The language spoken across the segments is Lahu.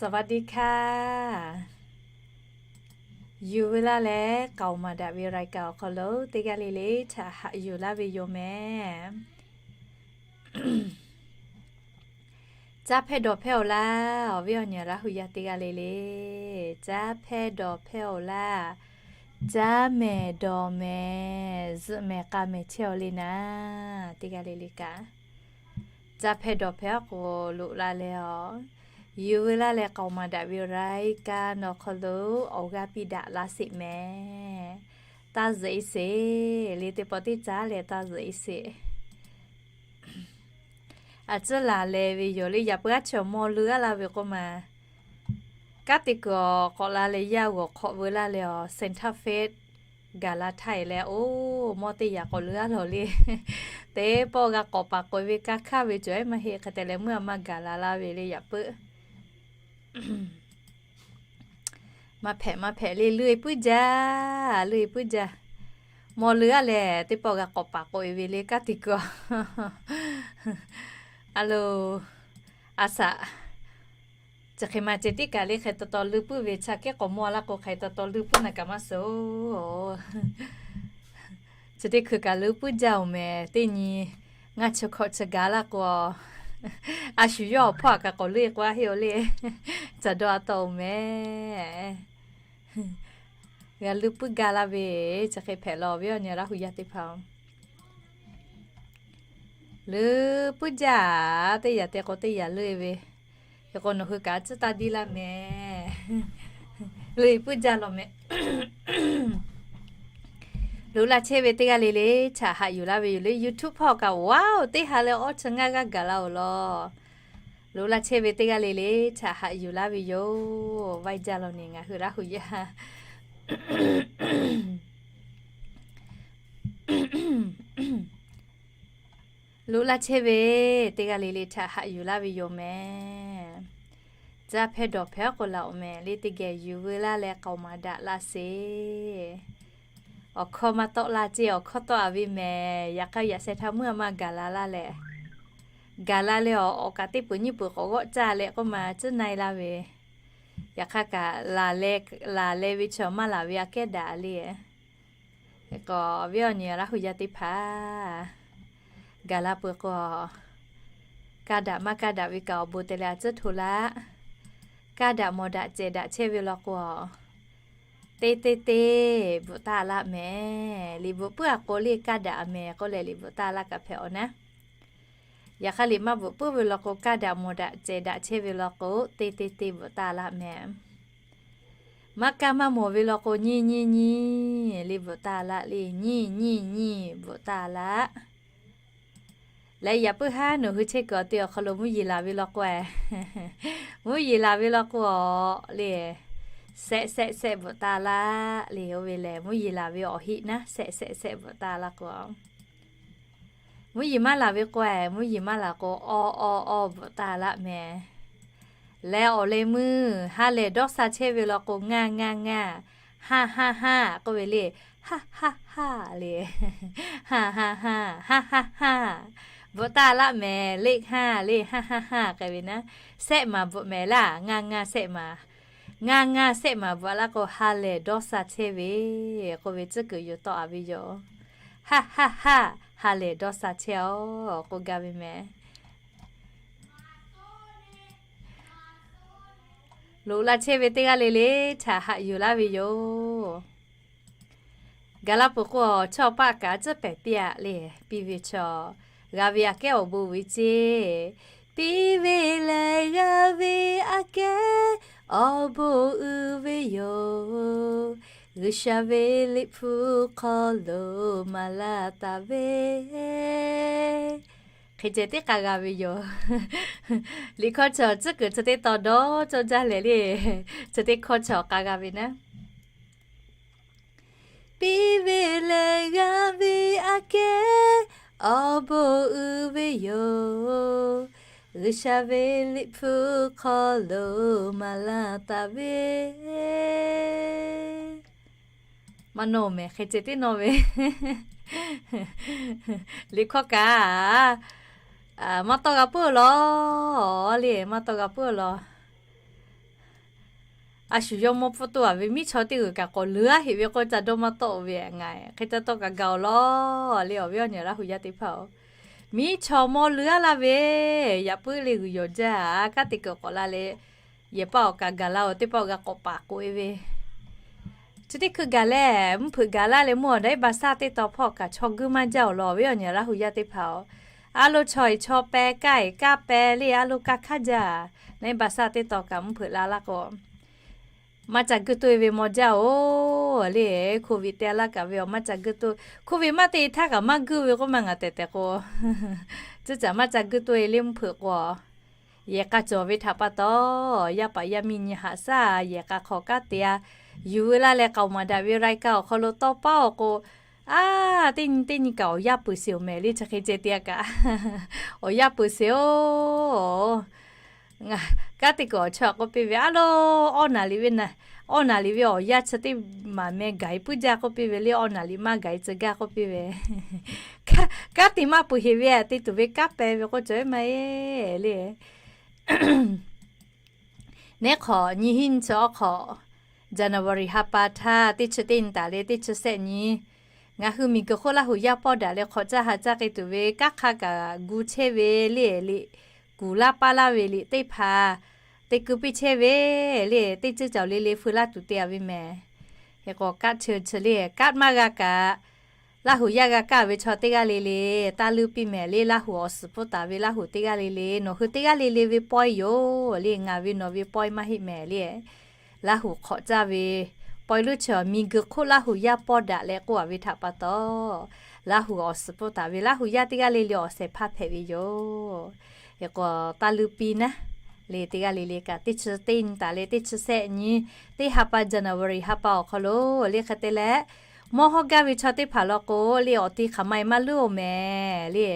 สวัสดีค่ะ Yuˬ veu laˇ leh k'aoˍ maˍ daꞈ ve รายการ awˬ hk'aw lo teˇ g'aˇ le le htaꞈ haꞈ yuˬ laˇ ve yoˬ mehˍ. Caˇ hpehˇ dawˬ hpehˇ-oˬ laˇ, awˬ viˉ awˬ nyi Laˇ hu yaˇ teˇ g'aˇ le le. Caˇ hpehˇ dawˬ hpehˇ-oˬ laˇ, caˇ mehˍ dawˬ mehˍ, zuhꞈ mehˍ k'a mehˍ chehˇ-aw le naˍ, teˇ g'aˇ le le kaꞈ. Caˇ hpehˇ dawˬ hpehˇ-aˉ k'o loꞈ la leh-aˬ, Yuˬ veu laˇ leh k'aoˍ maˍ daꞈ ve รายการ awˬ hk'aw lo awˬ g'aˇ piˇ daꞈ laˇ sheˍ mehˍ. Taˇ zuhꞈ-e sheˍ le, teˇ pawˆ teˇ caˉ leh taˇ zuhꞈ-e sheˍ. A ciˉ laˬ leh ve yoˬ le, yaꞈ puiˉ aˉ chi awˬ mawˇ leuˉ aˉ laˇ ve k'oˆ ma. Kanˉ te kuiˬ awˬ k'awꞈ la leh yaˇ g'awˬ hk'awꞈ veu laˇ leh-aˬ, Santa Fe gaˬ la htaˇ-e leh, oˇ mawˇ teˇ yaꞈ k'awꞈ leuˉ aˉ lawˬ le. Teˇ pawˆ g'a k'awꞈ paˍ k'oꞈ-e ve kaˇ hkaˇ ve cawˬ-e maˇ heˆ, hk'e te leh meuˇ a maˇ gaˬ la laˇ ve le yaꞈ puiˉ. Maˇ hpehꞈ maˇ hpehꞈ le, leuˉ-e puiˉ jaˇ, leuˉ-e puiˉ jaˇ. Mawˇ leuˉ aˉ leh teˇ pawˆ g'a k'awꞈ paˍ k'oꞈ-e ve le kanˉ te kuiˬ-aˬ. A lo, a shaꞈ, chi hk'e ma ceh tiˉ kaꞈ le hk'e taw taw leuˉ puiˉ ve, chaˇ kehˉ k'awꞈ mawˇ laˇ k'o hk'e taw taw leuˉ puiˉ naˍ kaꞈ maˇ suh-oˬ. Chi teˇ hkui kaꞈ leuˉ puiˉ jaˇ-oˬ mehˍ. Teˇ nyi ngaˇ chi hkawꞈ chi gaˬ laˇ k'o, a shu yawˇ awˬ hpawˇ aꞈ kaꞈ k'awꞈ leuˉ-e k'o a heˆ-oˬ le. Caˬ dawˇ a taw-oˬ mehˍ. G'a leuˉ puiˉ gaˇ laˇ ve, chi hk'e hpehꞈ law, awˬ viˉ awˬ nyi Laˇ hu yaˇ teˇ hpaˍ-oˬ. Leuˉ puiˉ jaˇ, teˇ yaꞈ te k'o teˇ yaꞈ leuˉ-e ve. Hk'e k'o nawˬ hui kaꞈ a ciˉ taˇ diˇ laˇ mehˍ. Leuˉ-e puiˉ jaˇ law mehˍ. Loꞈ la chehˇ ve teˇ g'aˇ le le htaꞈ haꞈ yuˬ laˇ ve yoˬ le. YouTube hpawˇ kaꞈ, wow, teˇ ha leh awˇ chi ngaˇ g'aˇ gaˬ la-oˬ law. Loꞈ la chehˇ ve teˇ g'aˇ le le htaꞈ haꞈ yuˬ laˇ ve yoˬ. Vaiˇ jaˇ law neˬ ngaˬ hui Laˇ hu yaˇ. Loꞈ la chehˇ ve teˇ g'aˇ le le htaꞈ haꞈ yuˬ laˇ ve yoˬ mehˍ. Caˇ hpehˇ dawˬ hpehˇ-aˉ k'o laˬ-oˬ mehˍ le, teˇ geh yuˬ veu laˇ leh k'aoˍ maˍ daꞈ laˇ sheˍ. Awˬ hkawˇ maˇ tawˆ la ceˇ, awˬ hkawˇ tawˆ-a ve mehˍ. Yaꞈ hk'aˇ yaꞈ sheh htaˇ meuˇ a maˇ gaˬ la laˇ leh, gaˬ la leh awˬ, awˬ kaꞈ teˇ peuˬ nyiˇ peuˬ k'awꞈ g'awˆ caˇ leh k'oˆ ma ciˉ na-e laˇ ve. Yaꞈ hk'aˇ kaꞈ, laˬ leh ve chi maˇ laˬ ve aꞈ kehˉ daꞈ le. K'o awˬ viˉ awˬ nyi Laˇ hu yaˇ teˇ hpaˍ, gaˬ la peuˬ k'o, kaˇ daꞈ maˇ kaˇ daꞈ ve kaꞈ awˬ bon te leh a ciˉ hto laˇ. Kaˇ daꞈ mawˬ daꞈ cehˬ daꞈ chehˇ ve law k'o, teˇ teˇ teˇ bvuhꞈ taˇ laˇ mehˍ. Liꞈ bvuhꞈ puiˉ-a k'o le kaˇ daꞈ mehˍ k'oˆ leh liꞈ bvuhꞈ taˇ laˇ kaꞈ hpehꞈ-aw naˉ. Yaꞈ hk'aˇ liꞈ maˇ bvuhꞈ puiˉ ve law k'o, kaˇ daꞈ mawˬ daꞈ cehˬ daꞈ chehˇ ve law k'o, teˇ teˇ teˇ bvuhꞈ taˇ laˇ mehˍ. Maˇ kaˇ maˇ mawˬ ve law k'o, nyiˇ nyiˇ nyiˇ le bvuhꞈ taˇ laˇ le, nyiˇ nyiˇ nyiˇ bvuhꞈ taˇ laˇ. Leh yaꞈ puiˉ haˉ nawˬ hui chehˇ kuiˬ awˬ te awˬ hk'aw lo mvuhˇ yeˬ laˬ ve law k'o, mvuhˇ yeˬ laˬ ve law k'o-a le, sehˆ sehˆ sehˆ bvuhꞈ taˇ laˇ le. Oˇ ve lehˬ mvuhˇ yeˬ laˬ ve awˬ heˆ naˉ, sehˆ sehˆ sehˆ bvuhꞈ taˇ laˇ k'o, mvuhˇ yeˬ maˇ laˬ ve k'o, mvuhˇ yeˬ maˇ laˬ k'o, awˇ awˇ awˇ bvuhꞈ taˇ laˇ mehˍ. Leh awˬ leh meuˇ ha lehˬ dawˇ sha chehˇ ve law k'o, ngaˇ ngaˇ ngaˇ, haˇ haˇ haˇ k'oˆ ve le, haˇ haˇ haˇ le, haˇ haˇ haˇ, haˇ haˇ haˇ bvuhꞈ taˇ laˇ mehˍ. Leˆ haˇ le, haˇ haˇ haˇ k'ai ve naˉ, sehˆ maˍ bvuhꞈ mehˍ laˇ. Ngaˇ ngaˇ sehˆ maˍ, ngaˇ ngaˇ sehˆ maˍ bvuhꞈ laˇ k'o, ha lehˬ dawˇ sha chehˇ ve k'oˆ ve tcuhˉ kuiˬ yoˬ tawˆ-a ve yoˬ. Haˇ haˇ haˇ, ha lehˬ dawˇ sha chehˇ-aˬ k'oˆ gaˇ ve mehˍ. Loꞈ la chehˇ ve teˇ g'aˇ le le htaꞈ haꞈ yuˬ laˇ ve yoˬ. Gaˬ la peuˬ k'o, chaw paˆ kaꞈ tcuhˉ pehˍ piˇ-a le, piˇ ve chaw, g'a ve aꞈ kehˉ awˬ bon uiˍ ve ceˇ. Piˇ ve lehˬ g'a ve aꞈ kehˉ awˬ bon uiˍ ve yoˬ. G'uiˬsha ve Liꞈ hpu hk'aw lo maˍ laˇ taˍ ve hk'e ceh teˇ k'a g'a ve yoˬ. Liꞈ hkawˇ chaw tcuhˉ kuiˬ chi teˇ tawn dawˇ cawˇ jaˇ lehˬ le, chi teˇ hkawˇ chaw k'a g'a ve naˉ. Piˇ ve lehˬ g'a ve aꞈ kehˉ awˬ bon uiˍ ve yoˬ. G'uiˬsha ve Liꞈ hpu hk'aw lo maˍ laˇ taˍ ve. Maˇ nawˬ mehˍ hk'e ceh teˇ nawˇ ve. Liꞈ hkawˇ kaꞈ maˇ tawˇ g'a puiˉ law le, maˇ tawˇ g'a puiˉ law. a shu yawˇ mawˇ pfuhˇ toˇ a ve miˉ chaw teˇ g'uiˬ kaꞈ k'awꞈ leuˉ aˉ heꞈ ve k'o ca dawˇ maˇ tawˆ ve ngaˬ hk'e ca tawˇ kaꞈ gaˬ-oˬ lawˬ le. Awˬ viˉ awˬ nyi Laˇ huˍ yaˇ teˇ hpaˍ-oˬ, miˉ chaw mawˇ leuˉ aˉ laˇ ve, yaꞈ puiˉ le g'uiˬ yawˬ jaˇ, kanˉ te kuiˬ k'awꞈ la leh, yehˬ paˇ awˬ kaꞈ gaˬ la-oˬ, teˇ paˆ awˬ g'a k'awꞈ paˍ k'oꞈ-e ve, chi teˇ hkui gaˬ leh mvuhˇ hpeuꞈ gaˬ laˇ leh mvuhˇ awˬ daꞈ-e ba saˇ teˇ taw hpawˇ kaꞈ chaw guiˇ maˇ jaˇ-oˬ lawˬ, awˬ viˉ awˬ nyi Laˇ huˍ yaˇ teˇ hpaˍ-oˬ, a lo chaw-eˬ chaw peh kaˇ-eˬ kaˇ peh le a lo kaˇ hk'aˇ jaˇ, na-e ba saˇ teˇ taw kaꞈ mvuhˇ hpeuꞈ la laˇ k'o, maˇ ca guiˇ toˇ-e ve maw jaˇ-oˬ le. Covid te laˇ kaꞈ ve awˬ maˇ ca guiˇ toˇ, Covid maˇ te htaˇ kaꞈ maˇ guiˇ ve k'oˆ ma ngaˬ tehˬ tehˬ k'o, tcuhˉ caꞈ maˇ ca guiˇ toˇ-e le mvuhˇ hpeuꞈ k'o, yehˬ k'a cawˬ ve htaꞈ pa taw, yaˇ paˍ yaˇ miˇ nyi haꞈ shaˉ yehˬ k'a hk'aw kanˉ te-a yuˬ ve laˇ leh k'aoˍ maˍ daꞈ ve รายการ awˬ hk'aw lo tawˇ paˉ-oˬ k'o, a, teˇ nyi teˇ nyi kaꞈ awˬ yaˇ peuˬ sheˍ-oˬ mehˍ le chi hk'e ceh te-a kaꞈ, awˬ yaˇ peuˬ sheˍ-oˬ. Kanˉ te kuiˬ awˬ chawˇ k'oˆ piˇ ve a lo, awˇ naˍ liꞈ ve, awˇ naˍ liꞈ ve awˬ yaˇ chi teˇ maˬ meh gaˬ-e puiˉ jaˇ k'oˆ piˇ ve le, awˇ naˍ liꞈ maˇ gaˬ-e tcuh gaˇ k'oˆ piˇ ve, kanˉ te maˇ peuˬ heˍ ve te tuˬ ve kanˉ peh ve k'oˆ cawˬ ve maˇ heˆ le. Neˉ hk'awꞈ nyi hiˉ nyi chi awˉ hk'awꞈ, January ha pa htaˇ teˇ chi teˇ nyi taˍ leh teˇ chi sehˆ nyi, ngaˬ hui miˬguiˬ hk'oˆ Laˇ huˍ yaˇ pawˇ daꞈ leh hk'awꞈ caˇ ha caˇ k'ai tuˬ ve kanˉ hk'a kaꞈ gu chehˇ ve le, liꞈ kuˬ laˇ paˇ laˇ ve liꞈ teˇ hpaˍ te keu piˇ chehˇ ve le, teˇ ceuˬ cawˬ le le feu laˇ tuˬ te-a ve mehˍ. Hk'e k'o kanˉ chi chi le kanˉ maˇ g'a kaꞈ, Laˇ huˍ yaˇ g'a kaˇ ve chaw teˇ g'aˇ le le taˇ luˇ piˇ mehˍ le, Laˇ huˍ awˬ suhˍ pfuhˇ taˍ ve Laˇ huˍ teˇ g'aˇ le le, nawˬ hui teˇ g'aˇ le le ve pawehˇ yoˬ le, ngaˬ ve nawˬ ve pawehˇ maˇ heˆ mehˍ le. Laˇ huˍ hk'awꞈ caˇ ve pawehˇ luˇ chi miˬguiˬ hk'oˆ Laˇ huˍ yaˇ pawˇ daꞈ leh k'oˆ-a ve htaꞈ pa taw, Laˇ huˍ awˬ suhˍ pfuhˇ taˍ ve Laˇ huˍ yaˇ teˇ g'aˇ le le awˬ shehˍ hpaˇ hpehꞈ ve yoˬ. Hk'e k'o taˇ luˇ piˇ naˉ le, teˇ g'aˇ le le kaꞈ teˇ chi teˇ nyi taˍ leh teˇ chi sehˆ nyi, teˇ ha pa January ha pa awˬ hk'aw lo le hk'e te leh, mawˇ hawˇ gaˇ ve chaw teˇ hpaˍ law k'o le awˬ ti hk'aˬ ma-e maˇ luˇ-oˬ mehˍ le.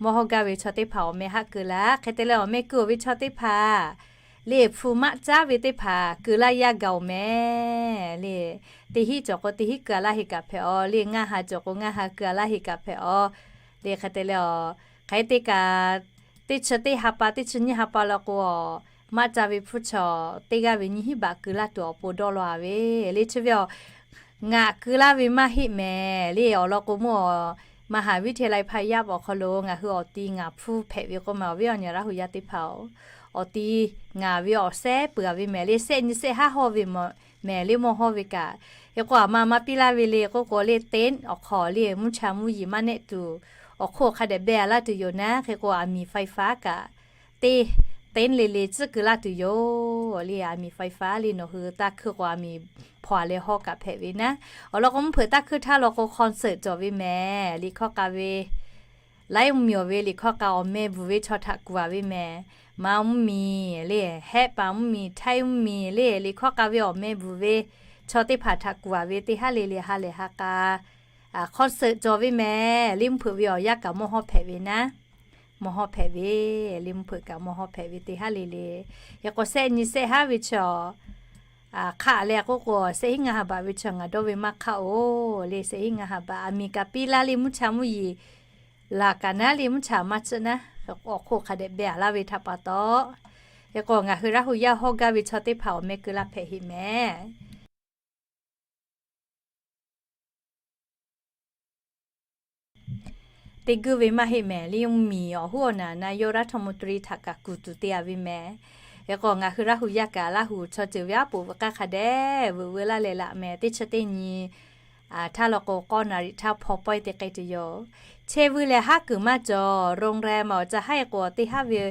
Mawˇ hawˇ gaˇ ve chaw teˇ hpaˍ awˬ meh haˆ keu laˇ. Hk'e te leh awˬ meh keu-oˬ ve chaw teˇ hpaˍ le hpu maˆ caˉ ve teˇ hpaˍ keu laˇ yaˇ gaˬ-oˬ mehˍ le. Teˇ hinˉ cawˬ k'o teˇ hinˉ keu-a laˇ heˆ kaꞈ hpehꞈ-aw le, ngaˇ ha cawˬ k'o ngaˇ ha keu-a laˇ heˆ kaꞈ hpehꞈ-aw le. Hk'e te leh, hk'e te kaꞈ, teˇ chi teˇ ha pa teˇ chi nyiˇ ha pa law k'o, maˆ caˇ ve hpu chaw teˇ g'aˇ ve nyiˇ hinˉ baꞈ keu laˇ tuˬ awˬ pon dawˇ law-a ve le chi ve-aw. Ngaˬ keu laˇ ve maˇ heˆ mehˍ le. Awˬ lawn k'o mvuhˇ-aw, มหาวิทยาลัยพายัพ awˬ hk'aw lo ngaˬ hui awˬ ti ngaˬ hpfuhˇ hpehꞈ ve k'oˆ ma, awˬ viˉ awˬ nyi Laˇ huˍ yaˇ teˇ hpaˍ-oˬ, awˬ ti ngaˬ ve awˬ sehˉ peuˬ-a ve mehˍ le, sehˆ nyi sehˆ haˉ hawˇ ve mehˍ le, mawˇ hawˇ ve kaꞈ. Hk'e k'o aˬ ma maˇ piˇ laˇ ve le k'oˆ k'o le, tent awˬ hk'aw le mvuhˇ cha mvuhˇ yeˬ maˇ nehˆ tuˬ, awˬ hk'oˆ hk'a dehꞈ beh-a laˇ tuˬ yoˬ naˉ. Hk'e k'o aˬ miˍ ไฟฟ้า kaꞈ teˇ tent le le tcuhˉ keu laˇ tuˬ yoˬ le. Aˬ miˍ ไฟฟ้า le nawˬ hui taˇ hkui k'o aˬ miˍ hpaw-a leh hawˇ kaꞈ hpehꞈ ve naˉ. Awˬ lawn k'o mvuhˇ hpeuꞈ taˇ hkui htaˇ law k'o concert cawˬ ve mehˍ. Liꞈ hkawˇ k'a ve laiˉ mvuhˇmiˬ awˬ ve liꞈ hkawˇ k'a awˬ meh bvuhˬ ve chaw htaꞈ kuˬ-a ve mehˍ. Manˇ mvuhˇmiˬ le, Hehˆ paˍ mvuhˇmiˬ, Htaiˇ mvuhˇmiˬ le, liꞈ hkawˇ k'a ve awˬ meh bvuhˬ ve chaw teˇ hpaˍ htaꞈ kuˬ-a ve teˇ haˉ le le ha lehˬ ha k'a concert cawˬ ve mehˍ. Liꞈ mvuhˇ hpeuꞈ ve awˬ yanˇ kaꞈ mawˇ hawˇ hpehꞈ ve naˉ. Mawˇ hawˇ hpehꞈ ve, liꞈ mvuhˇ hpeuꞈ kaꞈ mawˇ hawˇ hpehꞈ ve teˇ haˉ le le. Hk'e k'o sehˆ nyi sehˆ haˉ ve chaw hk'aˆ leh k'oˆ k'o, sehˆ hinˉ ngaˇ ha baꞈ ve chaw ngaˬ dawˇ ve maˇ hk'aˆ-oˬ le. Sehˆ hinˉ ngaˇ ha baꞈ aˬ miˍ kaꞈ piˇ laˇ le, mvuhˇ cha mvuhˇ yeˬ laˬ kaꞈ naˉ le, mvuhˇ cha maˇ tsuhˆ naˉ. Awˬ hk'oˆ hk'a dehꞈ beh-a laˇ ve htaꞈ pa taw, hk'e k'o ngaˬ hui Laˇ huˍ yaˇ hawˇ gaˇ ve chaw teˇ hpaˍ awˬ meh keu laˇ hpehꞈ heˆ mehˍ. Teˇ guˇ ve maˇ heˆ mehˍ. Liꞈ mvuhˇmiˬ awˬ hoˉ awˬ naˍ นายกรัฐมนตรี htaꞈ kaꞈ kuˬ tuˬ te-a ve mehˍ. Hk'e k'o ngaˬ hui Laˇ huˍ yaˇ kaꞈ Laˇ huˍ chaw ceuˬ ve aˉ poꞈ veuꞈ k'aˇ hk'a dehꞈ veuꞈ veu laˇ leh laꞈ mehˍ. Teˇ chi teˇ nyi htaˇ law k'o k'awˇ naˍ riꞈ htaˇ hpaw pawehˇ te k'ai tuˬ yoˬ. Chehˇ vuiˇ leh haˉ kuiˬ maˇ cawˬ, โรงแรม awˬ ca haˉ-e k'o teˇ haˉ ve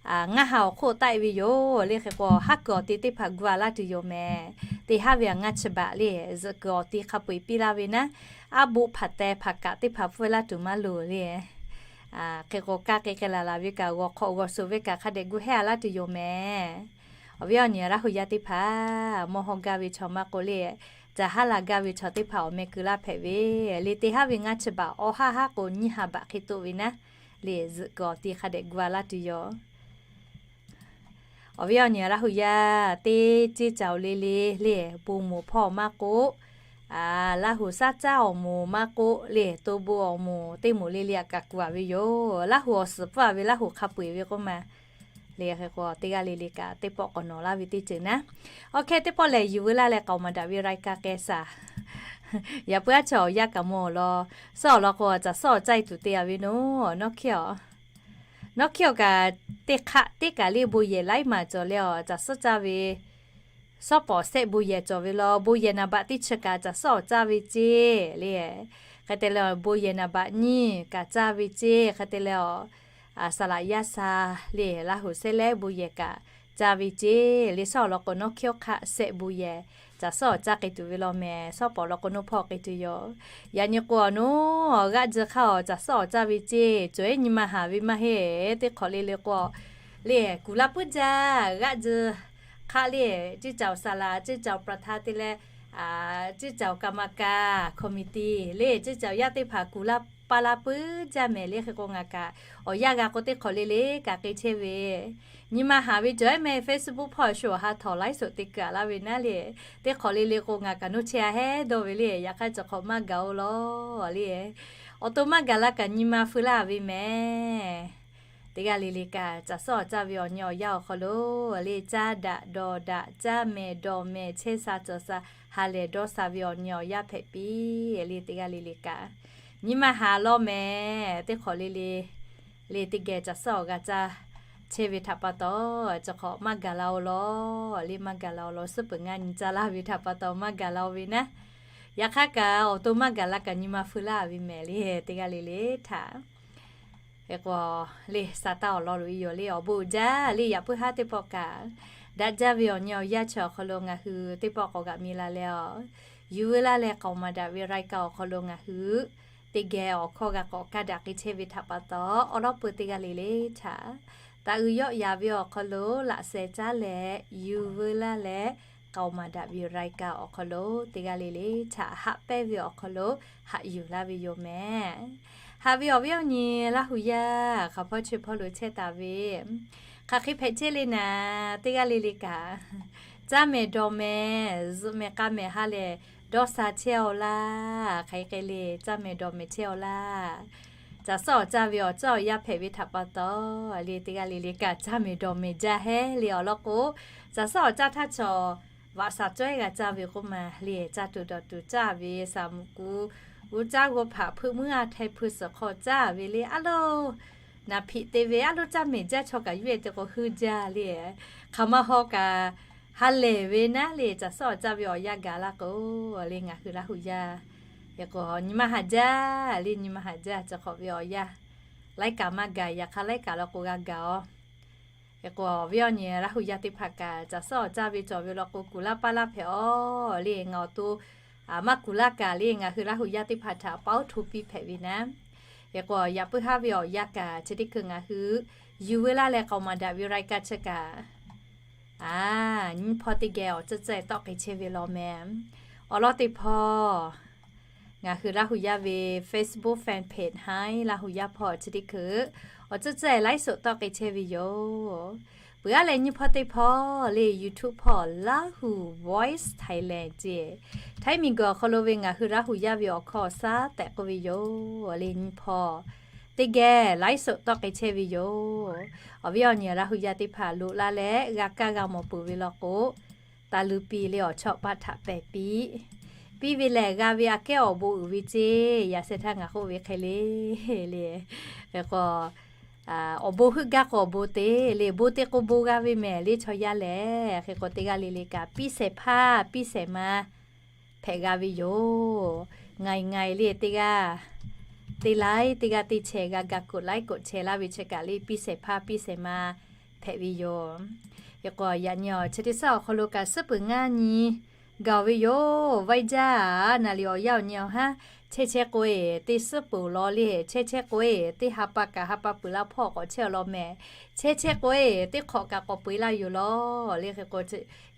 ngaˇ ha awˬ hk'oˆ taˆ-e ve yoˬ le. Hk'e k'o haˉ kuiˬ awˬ ti teˇ hpaˍ gu-a laˇ tuˬ yoˬ mehˍ. Teˇ haˉ ve ngaˇ chi baꞈ le zuhꞈ kuiˬ awˬ ti hk'a peu-eˬ piˇ laˇ ve naˉ, aˉ boˆ hpaˍ teh hpaˍ kaꞈ teˇ hpaˍ pfuhˇ laˇ tuˬ maˇ loˍ le. Hk'e k'o kaˇ k'e k'ai laˬ laˬ ve kaꞈ g'awˬ hk'awꞈ g'awˬ suhˍ ve kaꞈ hk'a dehꞈ gu hehˇ-a laˇ tuˬ yoˬ mehˍ. Awˬ viˉ awˬ nyi Laˇ huˍ yaˇ teˇ hpaˍ, mawˇ hawˇ gaˇ ve chaw maˇ k'o le, caˬ haˉ la gaˇ ve chaw teˇ hpaˍ awˬ meh keu laˇ hpehꞈ ve le. Teˇ haˉ ve ngaˇ chi baꞈ awˬ haˉ haˉ k'o nyiˇ ha baꞈ hk'e toˆ ve naˉ le, zuhꞈ kuiˬ awˬ ti hk'a dehꞈ gu-a laˇ tuˬ yoˬ. Awˬ viˉ awˬ nyi Laˇ huˍ yaˇ teˇ ceˇ caoˬ le le le, bon moˍ hpawˇ maˇ k'oˆ, Laˇ huˍ saˉ caˉ awˬ moˍ maˇ k'oˆ le, to bon awˬ moˍ teˇ moˍ le le aꞈ kaꞈ kuˬ-a ve yoˬ. Laˇ huˍ awˬ suhˍ pfuhˇ-a ve Laˇ huˍ hk'a peu-eˬ ve k'oˆ ma, Le hk'e k'o teˇ g'aˇ le le kaꞈ teˇ pawˆ k'awꞈ nawˬ laˇ ve teˇ ceuˬ naˉ. Awˬ hk'e teˇ pawˆ lehˬ, yuˬ veu laˇ leh k'aoˍ maˍ daꞈ ve รายการ k'ai saˍ. Yaꞈ puiˉ aˉ chaw awˬ yanˇ kaꞈ mawˬ law. Suhˉ awˬ lawn k'o, caˬ suhˉ awˬ caˇ e tuˬ te a ve naˉ, nawˬ hkiˇ awˬ, nawˬ hkiˇ awˬ kaꞈ teˇ hk'aˆ teˇ kaꞈ le bon yehˬ laiˉ maˬ cawˬ leh awˬ, caˬ suhˉ caˇ ve suhˉ pawˍ sehˆ bon yehˬ cawˬ ve law. Bon yehˬ naˍ baꞈ teˇ chi kaꞈ caˬ suhˉ awˬ caˇ ve ceˇ le. Hk'e te leh, bon yehˬ naˍ baꞈ nyiˇ kaꞈ caˇ ve ceˇ. Hk'e te leh awˬ, saˍ laꞈ yaˇ sha le, Laˇ huˍ sehˉ lehˉ bon yehˬ kaꞈ caˇ ve ceˇ. Le suhˉ awˬ lawn k'o, nawˬ hkiˇ hk'aˆ sehˆ bon yehˬ caˬ suhˉ awˬ caˇ k'ai tuˬ ve law mehˍ. Suhˉ pawˍ lawn k'o, nawˬ hpawˇ k'ai tuˬ yoˬ. Yaꞈ nyi k'o, nawˬ g'aˆ tcuh hk'aˇ awˬ caˬ suhˉ awˬ caˇ ve ceˇ. Cawˬ ehˉ nyi ma haˍ ve maˇ heˆ. Teˇ hk'awꞈ le le k'o, le kuˬ laˇ puiˉ jaˇ. G'aˆ tcuh hk'aˆ le, ceˇ caˬ awˬ saˍ laꞈ, ceˇ caˬ awˬ ประธาน te leh, ceˇ caˬ awˬ กรรมการ committee le, ceˇ caˬ awˬ yaˇ teˇ hpaˍ kuˬ laˇ paˇ laˇ puiˉ jaˇ mehˍ. Le hk'e k'o, ngaˬ kaꞈ awˬ yanˇ g'a k'o, teˇ hk'awꞈ le le kaꞈ k'ai chehˇ ve. Nyi ma haˍ ve cawˬ ehˉ mehˍ. Facebook hpawˇ shu awˬ ha htawnˍ ไลฟ์สด te kuiˬ a laˇ ve naˉ le. Teˇ hk'awꞈ le le k'o, ngaˬ kaꞈ nawˬ chehˇ a hehˉ dawˇ ve le. Yaꞈ hk'aˇ, cawˬ hk'awꞈ maˇ gaˬ-o law le. Awˬ to maˇ gaˬ la kaꞈ nyi ma feu laˇ ve mehˍ. Teˇ g'aˇ le le kaꞈ caˬ suhˉ awˬ caˇ ve awˬ nyi awˬ yanˇ awˬ hk'aw lo le, caˇ daꞈ dawˬ daꞈ, caˇ mehˍ dawˬ mehˍ, chehˇ sha cawˬ sha, ha lehˬ dawˇ sha ve awˬ nyi awˬ yanˇ hpehꞈ piˇ le. Teˇ g'aˇ le le kaꞈ nyi ma haˍ law mehˍ. Teˇ hk'awꞈ le le, le teˇ geh caˬ suhˉ awˬ g'a caˇ chehˇ ve htaꞈ pa taw, cawˬ hk'awꞈ maˇ gaˬ la-o law le. Maˇ gaˬ la-o law. Suhˉ peuˬ ngaˇ nyi caˇ laˇ ve htaꞈ pa taw maˇ gaˬ la-o ve naˉ. Yaꞈ hk'aˇ kaꞈ, awˬ to maˇ gaˬ la kaꞈ nyi ma feu laˇ ve mehˍ le. Teˇ g'aˇ le le htaꞈ hk'e k'o, le sa taˇ awˬ lawn loꞈ e yoˬ le. Awˬ bon uiˍ jaˇ le. Yaꞈ puiˉ haˉ teˇ pawˆ kaꞈ daꞈ jaˇ ve awˬ nyi awˬ yanˇ chi awˬ hk'aw lo ngaˬ hui teˇ pawˆ k'awꞈ g'aꞈ mi la leh awˬ, yuˬ veu laˇ leh k'aoˍ maˍ daꞈ ve รายการ awˬ hk'aw lo ngaˬ hui teˇ geh awˬ hkawˇ g'a k'awꞈ kaˇ daꞈ k'ai chehˇ ve htaꞈ pa taw, awˬ lawˉ peu teˇ g'aˇ le le htaꞈ taꞈ uiˍ yawˆ yaˍ ve awˬ hk'aw lo laꞈ sheh caˉ leh yuˬ veu laˇ leh k'aoˍ maˍ daꞈ ve รายการ awˬ hk'aw lo teˇ g'aˇ le le htaꞈ haꞈ pehnˇ ve awˬ hk'aw lo haꞈ yuˬ laˇ ve yoˬ mehˍ. Haꞈ ve awˬ viˉ awˬ nyi Laˇ huˍ yaˇ hk'aˬ hpawˇ chi hpawˇ lo chehˇ taˍ ve, hk'aˬ hk'e hpehꞈ chehˇ le naˍ. Teˇ g'aˇ le le kaꞈ caˇ mehˍ dawˬ mehˍ, zuhꞈ mehˍ k'a mehˍ ha lehˬ dawˇ sha chehˇ-aw laˇ. Hk'aˬ hk'e le caˇ mehˍ dawˬ mehˍ chehˇ-aw laˇ. Caˬ suhˉ awˬ caˇ ve awˬ caˇ awˬ yanˇ hpehꞈ ve htaꞈ pa taw le, teˇ g'aˇ le le kaꞈ caˇ mehˍ dawˬ mehˍ jaˇ hehˉ le. Awˬ lawn k'o, caˬ suhˉ awˬ caˇ htaˇ chaw vaꞈ shaˍ cawehˇ g'a caˇ ve k'oˆ ma le. Caˇ tuˬ dawˬ tuˬ caˇ ve shaˍ muꞈ ku, uˉ caˇ g'uˇ hpaꞈ hpeuˆ muiˉ a hteh hpui suhˍ hk'aw caˇ ve le. Aˉ lo naˍ hpiꞈ te ve aˉ lo caˇ mehˍ jaˇ. Chaw kaꞈ yuˇ e te k'o heuˆ jaˇ le. Hk'aˬ ma haw kaꞈ ha lehˬ ve naˉ le. Caˬ suhˉ awˬ caˇ ve awˬ yanˇ gaˬ laˇ k'o le, ngaˬ hui Laˇ huˍ yaˇ hk'e k'o nyi ma haꞈ jaˇ le. Nyi ma haꞈ jaˇ. Cawˬ hk'awꞈ ve awˬ yanˇ laiˉ kaꞈ maˇ gaˬ. Yaꞈ hk'aˇ laiˉ kaꞈ law k'o g'a gaˬ-oˬ. Hk'e k'o, awˬ viˉ awˬ nyi Laˇ huˍ yaˇ teˇ hpaˍ kaꞈ caˬ suhˉ awˬ caˇ ve cawˬ ve law k'o, kuˬ laˇ paˇ laˇ hpehꞈ-aw le. Ngaˬ awˬ to maˇ kuˬ laˇ kaꞈ le, ngaˬ hui Laˇ huˍ yaˇ teˇ hpaˍ htaꞈ paˉ oˉ hto piˇ hpehꞈ ve naˉ. Hk'e k'o, yaꞈ puiˉ haˉ ve awˬ yanˇ kaꞈ chi teˇ hkui ngaˬ hui yuˬ veu laˇ leh k'aoˍ maˍ daꞈ ve รายการ chi kaꞈ, a, nyiˇ hpawˇ teˇ geh awˬ tcuhˉ tcuhˉ tawˆ k'ai chehˇ ve law mehˍ. Awˬ lawn teˇ hpawˇ ngaˬ hui Laˇ huˍ yaˇ ve Facebook fan page haˉ Laˇ huˍ yaˇ hpawˇ chi teˇ hkui awˬ tcuhˉ tcuhˉ laiˉ suhˍ tawˆ k'ai chehˇ ve yoˬ. Peuˬ aˉ leh nyiˇ hpawˇ teˇ hpawˇ le YouTube hpawˇ Laˇ huˍ Voice Thailand ceˇ, Htaiˇ miˬguiˬ awˬ hk'aw lo ve ngaˬ hui Laˇ huˍ yaˇ ve awˬ hkawˇ awˬ shaˉ tehꞈ k'oˆ ve yoˬ le. Nyiˇ hpawˇ teˇ geh laiˉ suhˍ tawˆ k'ai chehˇ ve yoˬ. Awˬ viˉ awˬ nyi Laˇ huˍ yaˇ teˇ hpaˍ loꞈ la leh g'a kaˇ g'a mawˬ peuˬ ve law k'o, taˍ luˬ piˍ le awˬ chawˇ paˆ htaꞈ pehˬ piˇ, piˇ ve lehˬ g'a ve aꞈ kehˉ awˬ bon uiˍ ve ceˇ. Yaꞈ sheh htaˇ ngaˬ k'oˆ ve hk'e le, le, hk'e k'o, awˬ bon heuˆ gaˇ k'o awˬ bon te le, bon te k'o bon g'a ve mehˍ le chaw yaˇ lehˬ. Hk'e k'o teˇ g'aˇ le le kaꞈ piˇ shehˍ hpaˇ piˇ shehˍ ma hpehꞈ g'a ve yoˬ. Ngaiˬ ngaiˬ le teˇ g'aˇ teˇ laiˉ teˇ g'aˇ teˇ chehˇ g'a ga กดไลค์ กดแชร์ laˇ ve chi kaꞈ le piˇ shehˍ hpaˇ piˇ shehˍ ma hpehꞈ ve yoˬ. Hk'e k'o yaꞈ nyi awˬ chi teˇ suhˉ awˬ hk'aw lo kaꞈ suhˉ peuˬ ngaˇ nyi gaˬ-oˬ ve yoˬ. Vaiˇ jaˇ naˍ riˍ awˬ yanˇ awˬ nyi awˬ haˉ chehˇ chehˇ k'o e, teˇ suhˉ peuˬ law le chehˇ chehˇ k'o e, teˇ ha pa kaꞈ ha pa peuˬ laˇ hpawˇ k'awꞈ chehˇ-aw law mehˍ. Chehˇ chehˇ k'o e, teˇ hk'awꞈ kaꞈ k'awꞈ peu-eˬ laˇ yoˬ law le. Hk'e k'o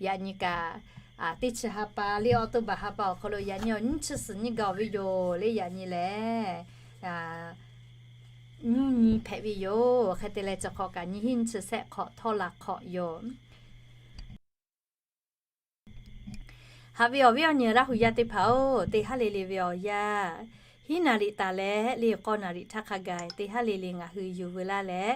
yaꞈ nyi kaꞈ teˇ chi ha pa le, October ha pa awˬ hk'aw lo yaꞈ nyi awˬ nyiˇ chi suhˍ nyiˇ gaˬ-oˬ ve yoˬ le. Yaꞈ nyi lehˬ nyiˇ nyi hpehꞈ ve yoˬ. Hk'e te leh cawˬ hk'awꞈ kaꞈ nyiˇ hinˉ nyiˇ chi shehˆ hk'awꞈ htawˇ la hk'awꞈ yoˬ. Haꞈ ve awˬ viˉ awˬ nyi Laˇ huˍ yaˇ teˇ hpaˍ-oˬ, teˇ haˉ le le ve awˬ yanˇ, hiˉ naˍ riˍ taˍ leh le k'awˇ naˍ riˍ htaˇ hk'a gaˬ teˇ haˉ le le ngaˬ hui yuˬ veu laˇ leh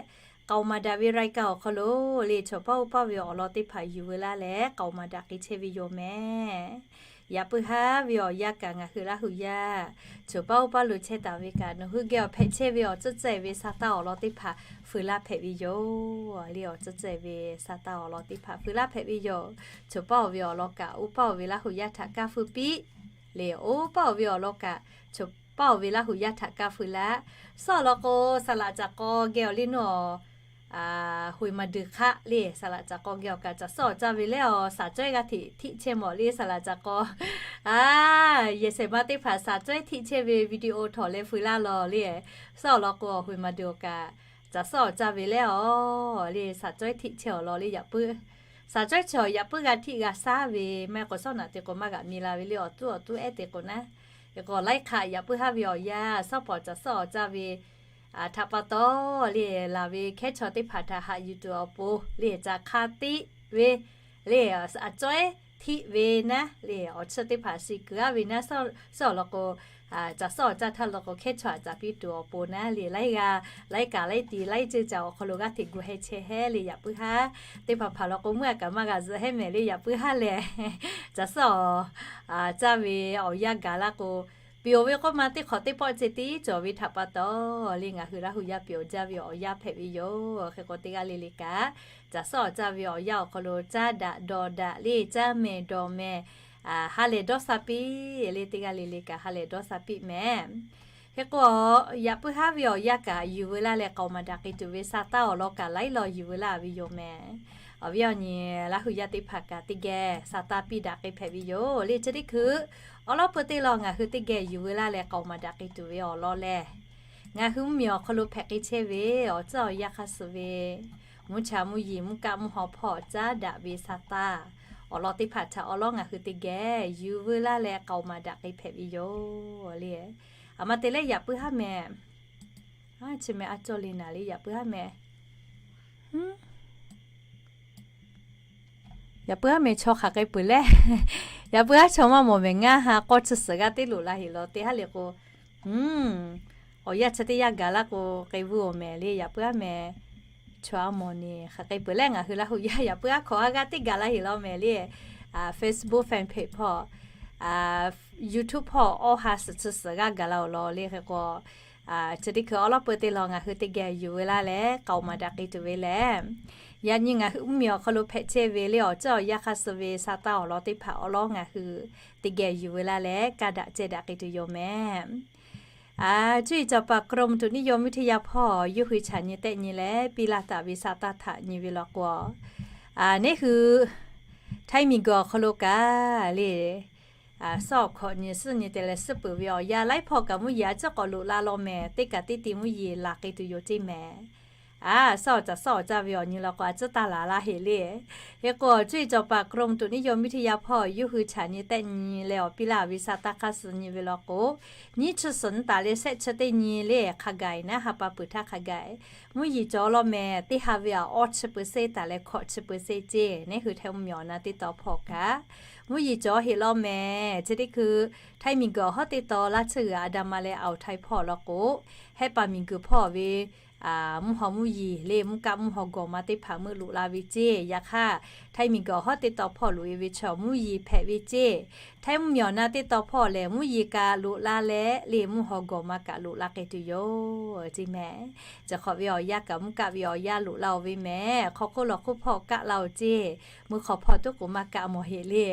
K'aoˍ maˍ daꞈ ve รายการ awˬ hk'aw lo le, chawˬ paˇ oˇ paˇ ve awˬ lawn teˇ hpaˍ yuˬ veu laˇ leh k'aoˍ maˍ daꞈ k'ai chehˇ ve yoˬ mehˍ. Yaꞈ puiˉ haˉ ve awˬ yanˇ kaꞈ ngaˬ hui Laˇ huˍ yaˇ chawˬ paˇ oˇ paˇ lo chehˇ taˍ ve kaꞈ, nawˬ hui geh awˬ hpehꞈ chehˇ ve awˬ tcuhˇ tcuhˇ ve sa taˇ awˬ lawn teˇ hpaˍ feu laˇ hpehꞈ ve yoˬ. Le awˬ tcuhˇ tcuhˇ ve sa taˇ awˬ lawn teˇ hpaˍ feu laˇ hpehꞈ ve yoˬ. Chawˬ paˇ oˇ ve awˬ lawn kaꞈ oˇ paˇ oˇ ve Laˇ huˍ yaˇ htaꞈ kaˇ feu piˇ le, oˇ paˇ oˇ ve awˬ lawn kaꞈ chawˬ paˇ oˇ ve Laˇ huˍ yaˇ htaꞈ kaˇ feu laˇ. Suhˉ awˬ lawn k'o, saˍ laꞈ caˍ k'aw geh awˬ le nuˇ awˬ, ဟွေမၤဒုး hk'aˆ le, saˍ laꞈ caˍ k'aw geh awˬ kaꞈ caˬ suhˉ awˬ caˇ ve leh awˬ, saˍ cawehˇ g'aˇ hteꞈ htiˆ chehˇ mawˬ le saˍ laꞈ caˍ k'aw. A, yehˬ shehˍ ma teˇ hpaˍ saˍ cawehˇ htiˆ chehˇ ve video htawˇ leh feu laˇ lawˬ le. Suhˉ awˬ lawn k'o, awˬ hwe maˍ deuˬ awˬ kaꞈ caˬ suhˉ awˬ caˇ ve leh awˬ le, saˍ cawehˇ htiˆ chehˇ awˬ lawn le yaꞈ puiˉ. Saˍ cawehˇ chi awˬ yaꞈ puiˉ g'a htiˆ g'a saˉ ve, maˇ heˆ k'o suhˉ naꞈ te k'o maˇ g'aꞈ mi la ve le, awˬ tuˉ awˬ tuˉ ehˉ te k'o naˉ. Hk'e k'o laiˉ hk'aꞈ yaꞈ puiˉ haˉ ve awˬ yanˇ suhˉ pawˍ caˬ suhˉ awˬ caˇ ve htaꞈ pa taw le, laˬ ve hkehˉ chaw teˇ hpaˍ htaꞈ haꞈ yuˬ tuˬ awˬ pon le, caˬ hk'a tiˆ ve le, a cawehˇ htiˆ ve naˉ le, awˬ chi teˇ hpaˍ shiˍ kuiˬ aˉ ve naˉ, suhˉ awˬ lawn k'o, caˬ suhˉ awˬ caˇ htaˇ law k'o hkehˉ chaw aꞈ caˍ piˇ tuˬ awˬ pon naˉ le, laiˉ g'aˇ laiˉ kaꞈ laiˉ ti laiˉ ceuˇ caˬ awˬ hk'aw lo g'aˇ hteꞈ gu heh chehˇ hehˉ le yaꞈ puiˉ haˉ. Teˇ hpaˍ hpaˍ law k'o meuˇ a kaꞈ maˇ g'a zuhꞈ hehˉ mehˍ le yaꞈ puiˉ haˉ lehˬ, caˬ suhˉ awˬ caˇ ve awˬ yanˇ gaˬ laˇ k'o, pyawˬ ve k'oˆ ma teˇ hk'awꞈ teˇ pawˆ ceh tiˉ cawˬ ve htaꞈ pa taw le, ngaˬ hui Laˇ huˍ yaˇ pyawˬ jaˇ ve awˬ yanˇ hpehꞈ ve yoˬ. Hk'e k'o teˇ g'aˇ le le kaꞈ caˬ suhˉ awˬ caˇ ve awˬ yanˇ awˬ hk'aw lo caˇ daꞈ dawˬ daꞈ le, caˇ mehˍ dawˬ mehˍ, ha lehˬ dawˇ sha piˇ le, teˇ g'aˇ le le kaꞈ ha lehˬ dawˇ sha piˇ mehˍ. Hk'e k'o, yaꞈ puiˉ haˉ ve awˬ yanˇ kaꞈ yuˬ veu laˇ leh k'aoˍ maˍ daꞈ k'ai tuˬ ve sa taˇ awˬ lawn kaꞈ laiˉ law yuˬ veu laˇ ve yoˬ mehˍ. Awˬ viˉ awˬ nyi Laˇ huˍ yaˇ teˇ hpaˍ kaꞈ teˇ geh sa taˇ piˇ daꞈ k'ai hpehꞈ ve yoˬ le. Chi teˇ hkui awˉ lawˉ peu teˇ law ngaˬ hui teˇ geh yuˬ veu laˇ leh k'aoˍ maˍ daꞈ k'ai tuˬ ve awˬ lawn lehˬ, ngaˬ hui mvuhˇ miˬ awˬ hk'aw lo hpehꞈ k'ai chehˇ ve awˬ tcuhˉ awˬ yanˇ hk'aˇ suh ve mvuhˇ cha mvuhˇ yeˬ mvuhˇ kaˆ mvuhˇ haw hpawˇ caˉ daꞈ ve sa taˇ awˬ lawn teˇ hpaˍ htaꞈ awˉ lawˉ ngaˬ hui teˇ geh yuˬ veu laˇ leh k'aoˍ maˍ daꞈ k'ai hpehꞈ ve yoˬ le. Aˬ ma te leh yaꞈ puiˉ haˉ mehˍ. Chi mehˍ a cawˇ le naˍ le yaꞈ puiˉ haˉ mehˍ. Yaꞈ puiˉ haˉ mehˍ chaw hk'aˬ k'ai peuˬ leh, yaꞈ puiˉ haˉ chaw maˇ mawˬ mehˍ ngaˇ ha k'awˇ chi suhˍ g'aˇ teˇ loꞈ la heˍ law teˇ haˉ le k'o, awˬ yanˇ chi teˇ yanˇ gaˬ laˇ k'o k'ai vuiˇ awˬ mehˍ le yaꞈ puiˉ haˉ mehˍ. Chaw a mawˬ ni hk'aˬ k'ai peuˬ leh ngaˬ hui Laˇ huˍ yaˇ yaꞈ puiˉ haˉ hk'awꞈ haˉ g'aˇ teˇ gaˬ la heˍ law mehˍ le. Facebook fan page hpawˇ, YouTube hpawˇ awˇ ha suhˍ chi suhˍ g'aˇ gaˬ la awˬ lawn le hk'e k'o, chi teˇ hkui awˉ lawˉ peu teˇ law ngaˬ hui teˇ geh yuˬ veu laˇ leh k'aoˍ maˍ daꞈ k'ai tuˬ ve lehˬ, yaꞈ nyi ngaˬ hui mvuhˇ miˬ awˬ hk'aw lo hpehꞈ chehˇ ve le awˬ tcuhˉ awˬ yanˇ hk'aˇ suh ve sa taˇ awˬ lawn teˇ hpaˍ awˉ lawˉ ngaˬ hui teˇ geh yuˬ veu laˇ leh kaˇ daꞈ ceh daꞈ k'ai tuˬ yoˬ mehˍ. Cuˇ yiˍ cawˬ paˍ กรมอุตุนิยมวิทยา hpawˇ yawˇ hui chaꞈ nyi tehˆ nyi leh piˇ laˇ taˍ ve sa taˇ htaꞈ nyi ve law k'o, neˇ hui Htaiˇ miˬ guiˬ awˬ hk'aw lo kaꞈ le, suhˉ awˬ hkawꞈ nyi suhˉ nyi te leh suhˉ peuˬ ve awˬ yanˇ laiˉ hpawˇ kaꞈ mvuhˇ yeˬ a ciˉ k'awꞈ loꞈ la law mehˍ, teˇ kaꞈ teˇ ti mvuhˇ yeˬ laˬ k'ai tuˬ yoˬ ceˇ mehˍ. A, suhˉ awˬ caˬ suhˉ awˬ caˇ ve awˬ nyi law k'o a ciˉ taˇ laˬ laˇ heˍ le. Hk'e k'o cuˇ yiˍ cawˬ paˍ กรมอุตุนิยมวิทยา hpawˇ yawˇ hui chaꞈ nyi tehˆ nyi leh awˬ piˇ laˇ ve sa taˇ hk'aˇ suh nyi ve law k'o, nyiˇ chi suhˍ nyi taˍ leh shehˆ chi teˇ nyi le hk'a gaˬ naˉ ha pa peuˬ htaˇ hk'a gaˬ mvuhˇ yeˬ cawˬ law mehˍ. Teˇ ha ve awˬ awˇ chi เปอร์เซ็นต์ taˍ leh hkawꞈ chi เปอร์เซ็นต์ ceˇ. Neˇ hui Htaiˇ mvuhˇ miˬ awˬ na teˇ taw hpawˇ kaꞈ mvuhˇ yeˬ cawˬ heˍ law mehˍ. Chi teˇ hkui Htaiˇ miˬ guiˬ awˬ hawˉ teˇ taw laˇ tsuhˇ g'uiˬ a da ma leh Aoˬ Htaiˇ hpawˇ law k'o, Hehˆ paˍ miˬ guiˬ hpawˇ ve mvuhˇ haw mvuhˇ yeˬ le mvuhˇ kaˆ mvuhˇ haw gawˬ ma teˇ hpaˍ meuˆ loꞈ la ve ceˇ. Yaꞈ hk'aˇ Htaiˇ miˬ guiˬ awˬ hawˉ teˇ taw hpawˇ loꞈ e ve chaw mvuhˇ yeˬ hpehꞈ ve ceˇ. Htaiˇ mvuhˇ miˬ awˬ na teˇ taw hpawˇ lehˬ mvuhˇ yeˬ kaꞈ loꞈ la leh le mvuhˇ haw gawˬ ma kaꞈ loꞈ la k'ai tuˬ yoˬ ceˇ mehˍ. Chi hk'awꞈ ve awˬ yanˇ kaꞈ mvuhˇ kaˆ ve awˬ yanˇ loꞈ la oˬ ve mehˍ. Hk'aw hk'oˆ lawˬ hk'oˆ hpawˇ kaˆ la oˬ ceˇ. Meuˇ hk'aw hpawˇ tuˉ k'oˍ maˇ kaˆ mawˬ heˍ le.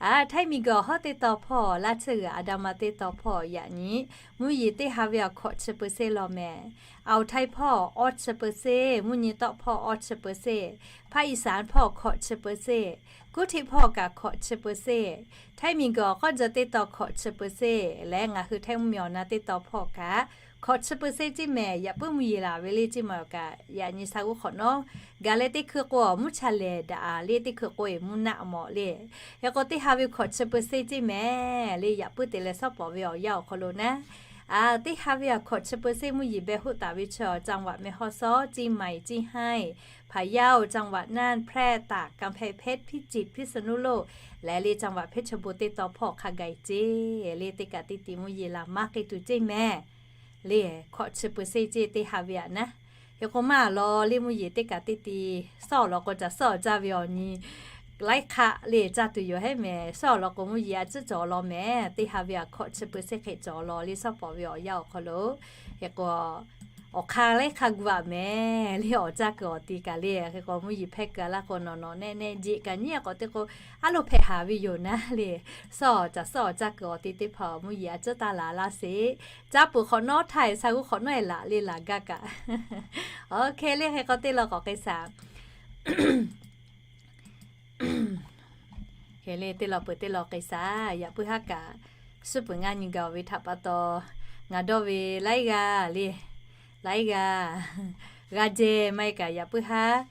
Htaiˇ miˬ guiˬ awˬ hawˉ teˇ taw hpawˇ laˇ tsuhˇ g'uiˬ a da ma teˇ taw hpawˇ yaꞈ nyi mvuhˇ yeˬ teˇ ha ve awˬ hkawꞈ chi เปอร์เซ็นต์ law mehˍ. Aoˬ Htaiˇ hpawˇ awˇ chi เปอร์เซ็นต์, mvuhˇ nyi tawˆ hpawˇ awˇ chi เปอร์เซ็นต์, Hpaˇ Iˍsaˍ hpawˇ hkawꞈ chi เปอร์เซ็นต์, Kuˇ Hteˆ hpawˇ kaꞈ hkawꞈ chi เปอร์เซ็นต์, Htaiˇ miˬ guiˬ awˬ k'awˇ jaˇ teˇ taw hkawꞈ chi เปอร์เซ็นต์ leh ngaˬ hui Htaiˇ mvuhˇ miˬ awˬ na teˇ taw hpawˇ kaꞈ hkawꞈ chi เปอร์เซ็นต์ ceˇ mehˍ. Yaꞈ puiˉ mvuhˇ yeˬ laˬ ve le ceˇ maˬ kaꞈ yaꞈ nyi sha g'uˇ hk'awꞈ nawˉ gaˬ leh teˇ hkui k'o mvuhˇ cha lehˬ daꞈ le, teˇ hkui k'o eˬ mvuhˇ naˆ mawˬ le. Hk'e k'o teˇ ha ve hkawꞈ chi เปอร์เซ็นต์ ceˇ mehˍ le. Yaꞈ puiˉ te leh suhˉ pawˍ ve awˬ yanˇ awˬ hk'aw lo naˉ, teˇ ha ve awˬ hkawꞈ chi เปอร์เซ็นต์ mvuhˇ yeˬ beh hoˆ taˍ ve chaw จังหวัดแม่ฮ่องสอน, เชียงใหม่, เชียงราย, พะเยา, จังหวัดน่าน, แพร่, ตาก, กำแพงเพชร, พิจิตร, พิษณุโลก leh le จังหวัดเพชรบูรณ์ teˇ taw hpawˇ hk'a gaˬ ceˇ. Le teˇ kaꞈ teˇ ti mvuhˇ yeˬ laˬ maˇ k'ai tuˬ ceˇ mehˍ. Le hkawꞈ chi เปอร์เซ็นต์ ceˇ teˇ ha ve aꞈ naˉ. Hk'e k'o maˇ law le, mvuhˇ yeˬ teˇ kaꞈ teˇ ti suhˉ awˬ lawn k'o, caˬ suhˉ awˬ caˇ ve awˬ nyi laiˉ hk'aˆ le caˇ tuˬ yoˬ hehˉ mehˍ. Suhˉ awˬ lawn k'o, mvuhˇ yeˬ a ciˉ cawˬ law mehˍ. Teˇ ha ve a hkawꞈ chi pui shehˆ hk'e cawˬ law le, suhˉ pawˍ ve awˬ yanˇ awˬ hk'aw lo. Hk'e k'o, awˬ hk'aˇ laiˉ hk'aˇ gu a mehˍ le, awˬ caˇ kuiˬ awˬ ti kaꞈ le. Hk'e k'o, mvuhˇ yeˬ hpehˇ kuiˬ a laˇ k'o, nawˬ nawˬ nehˆ nehˆ jeꞈ kaꞈ nyi a k'awꞈ te k'o, a loˍ hpehꞈ haˍ ve yoˬ naˉ le. Suhˉ awˬ caˬ suhˉ awˬ caˇ kuiˬ awˬ ti teˇ hpaˍ mvuhˇ yeˬ a ciˉ taˇ laˬ laˇ sheˍ. Caˇ peuˬ hk'awꞈ nawˉ htaˇ e sha g'uˇ hk'awꞈ nawˉ e laˬ le laˬ gaˇ kaꞈ. Oˇ hk'e le, hk'e k'o teˇ law k'awꞈ k'ai shaˍ. Hk'e le, teˇ law peuˬ teˇ law k'ai shaˍ. Yaꞈ puiˉ haˉ kaꞈ, suhˉ peuˬ ngaˇ nyi gaˬ ve htaꞈ pa taw, ngaˬ dawˇ ve laiˉ g'aˇ le, laiˉ g'aˇ g'a jehˬ maˇ heˆ kaꞈ, yaꞈ puiˉ haˉ